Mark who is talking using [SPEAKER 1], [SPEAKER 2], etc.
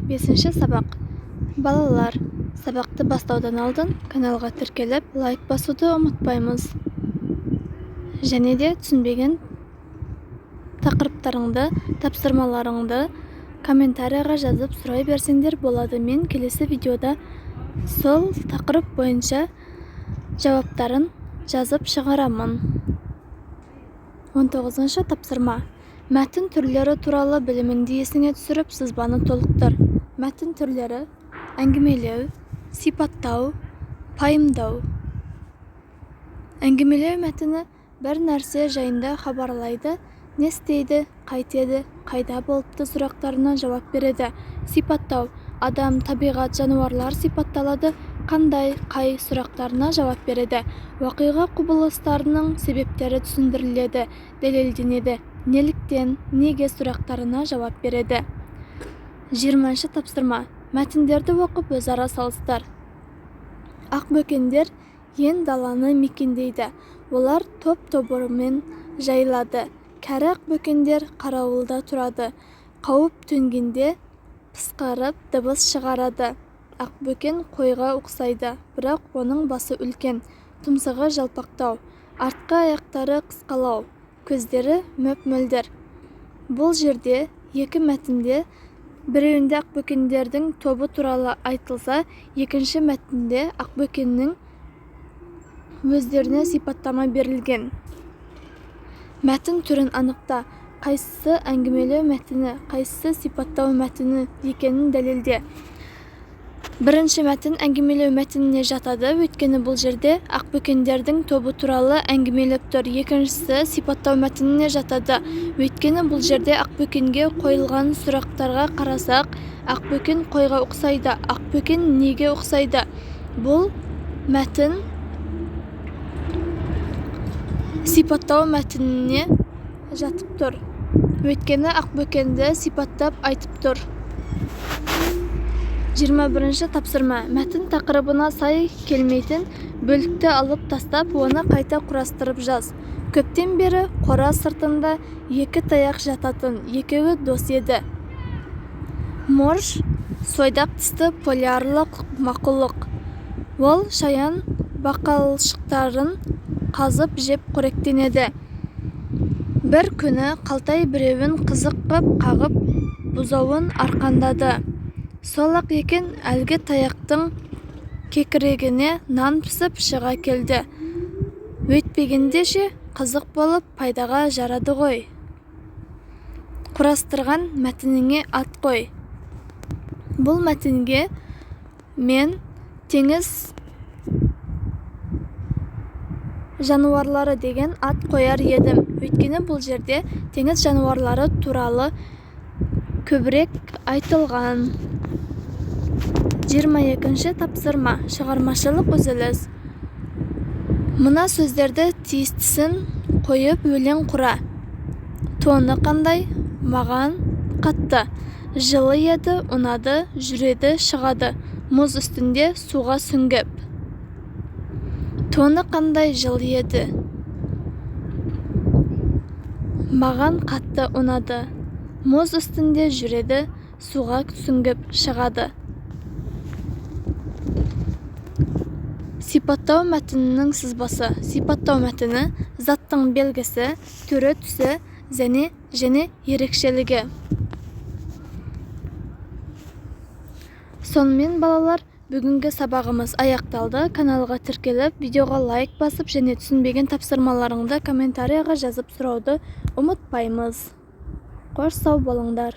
[SPEAKER 1] Бесінші сабақ. Балалар, сабақты бастаудан алдын каналға тіркеліп, лайк басуды ұмытпаймыз. Және де түсінбеген тақырыптарыңды, тапсырмаларыңды комментарияға жазып сұрай берсеңдер болады. Мен келесі видеода сол тақырып бойынша жауаптарын жазып шығарамын. 19 тапсырма. Мәтін түрлері туралы біліміңді есіңе түсіріп, сызбаны толықтыр. Мәтін түрлері: әңгімелеу, сипаттау, пайымдау. Әңгімелеу мәтіні бір нәрсе жайында хабарлайды, не істейді, қайтеді, қайда болыпты сұрақтарына жауап береді. Сипаттау: адам, табиғат, жануарлар сипатталады, қандай, қай сұрақтарына жауап береді. Уақиға құбылыстарының себептері түсіндіріледі, дәлелденеді, неліктен, неге сұрақтарына жауап береді. 20 тапсырма. Мәтіндерді оқып, өзара салыстыр. Ақбөкендер ен даланы мекендейді. Олар топ-тобымен жайылады. Кәрі ақбөкендер қарауылда тұрады. Қауіп төнгенде пысқырып дыбыс шығарады. Ақбөкен қойға ұқсайды, бірақ оның басы үлкен, тұмсығы жалпақтау, артқы аяқтары қысқалау, көздері мөп-мөлдір. Бұл жерде екі мәтінде біреуінде ақбөкендердің тобы туралы айтылса, екінші мәтінде ақбөкеннің өздеріне сипаттама берілген. Мәтін түрін анықта. Қайсысы әңгімелеу мәтіні, қайсысы сипаттау мәтіні екенін дәлелде. Бірінші мәтін әңгімелеу мәтініне жатады, өйткені бұл жерде ақбөкендердің тобы туралы әңгімелеп тұр. Екіншісі сипаттау мәтініне жатады, өйткені бұл жерде ақбөкенге қойылған сұрақтарға қарасақ, ақбөкен қойға ұқсайды, ақбөкен неге ұқсайды? Бұл мәтін сипаттау мәтініне жатып тұр, өйткені ақбөкенді сипаттап айтып тұр. 21 тапсырма. Мәтін тақырыбына сай келмейтін бөлікті алып тастап, оны қайта құрастырып жаз. Көптен бері қора сыртында екі таяқ жататын, екеуі дос еді. Морж сойдақ тісті полярлық мақұлық. Ол шаян бақалшықтарын қазып жеп қоректенеді. Бір күні Қалтай біреуін қызық қып қағып, бұзауын арқандады. Сол-ақ екен, әлгі таяқтың кекірігіне нан пісіп шыға келді. Өйтпегенде ше, қызық болып пайдаға жарады ғой. Құрастырған мәтініңе ат қой. Бұл мәтінге мен теңіз жануарлары деген ат қояр едім. Өйткені бұл жерде теңіз жануарлары туралы көбірек айтылған. 22 тапсырма. Шығармашылық үзіліс. Мына сөздерді тиістісін қойып өлең құра. Тоны қандай, маған қатты. Жылы еді, ұнады, жүреді, шығады. Мұз үстінде суға сүңгіп. Тоны қандай жылы еді. Маған қатты ұнады. Мұз үстінде жүреді, суға сүңгіп шығады. Сипаттау мәтінінің сызбасы. Сипаттау мәтіні заттың белгісі, түрі, түсі және ерекшелігі. Сонымен, балалар, бүгінгі сабағымыз аяқталды. Каналға тіркеліп, видеоға лайк басып және түсінбеген тапсырмаларыңды комментарияға жазып сұрауды ұмытпаймыз. Қош, сау болыңдар.